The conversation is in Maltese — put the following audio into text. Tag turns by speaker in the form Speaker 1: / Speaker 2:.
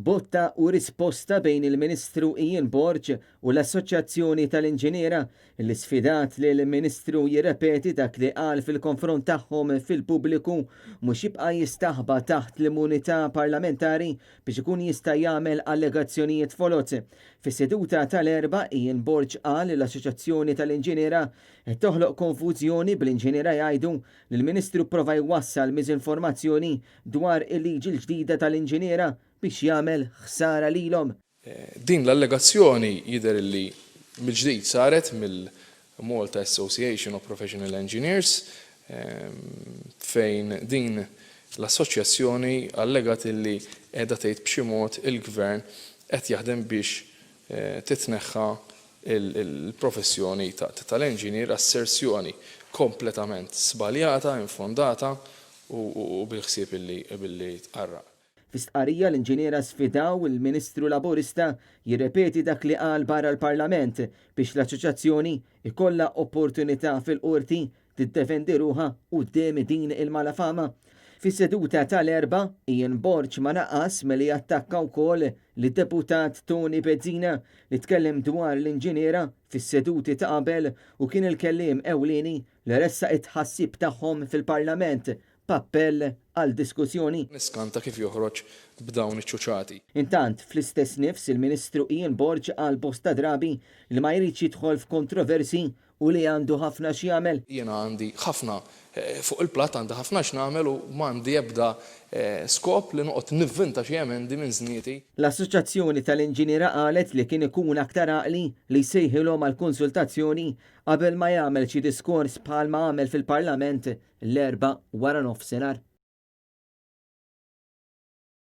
Speaker 1: Botta u risposta bejn il-Ministru Ian Borg u l-Assoċjazzjoni tal-Inġiniera li sfidat lill-Ministru jirrepeti dak li qal fil-konfront tagħhom fil-pubbliku mhux jibqa' jistaħba taħt l-immunità parlamentari biex ikun jista' jagħmel allegazzjonijiet foloz. Fis-seduta tal-Erbgħa, Ian Borg qal li l-Assoċjazzjoni tal-Inġiniera qed toħloq konfużjoni bl-inġiniera jgħidu li l-Ministru pprova jwassal miżinformazzjoni dwar il-liġi l-ġdida tal-inġiniera biex jagħmel ħsara lilhom.
Speaker 2: Din l-allegazzjoni jidher li mill-ġdid saret mill-Malta Association of Professional Engineers fejn din l-assoċjazzjoni allegat li qiegħda tgħid b'xi mod il-Gvern qed jaħdem biex titneħħa l-professjoni tal-engineer, asserzjoni kompletament żbaljata, infondata u bil-ħsieb illi tqarraq.
Speaker 1: Fi stqarrija l-inġiniera sfidaw il-Ministru Laburista jirrepeti dak li qal barra l-Parlament biex l-Assoċjazzjoni jkollha opportunità fil-Qorti tiddefendi ruħha quddiem din il-malafama. Fis-seduta tal-Erbgħa, Ian Borg ma naqas milli jattakka wkoll lid-Deputat Tony Bezzina li tkellem dwar l-inġiniera fis-seduti ta' qabel u kien il-kelliem ewlieni li ressaq it-tħassib tagħhom fil-Parlament b'appell għal diskussjoni.
Speaker 2: Niskanta kif joħroġ b'dawn iċ-ċuċati.
Speaker 1: Intant, fl-istess nifs il-Ministru Ian Borg qal bosta drabi li ma jridx jidħol f'kontroversji U li għandu ħafna x'jagħmel.
Speaker 2: Jiena għandi ħafna fuq il-platt, għandi ħafna x'nagħmel u m'għandi ebda skop li noqgħod nivvinta xi emendi minn żnieti.
Speaker 1: L-Assoċjazzjoni tal-Inġiniera qalet li kien ikun aktar għaqli li jsejħilhom għal konsultazzjoni qabel ma jagħmel xi diskors bħalma għamel fil-Parlament l-Erbgħa waranofsinhar.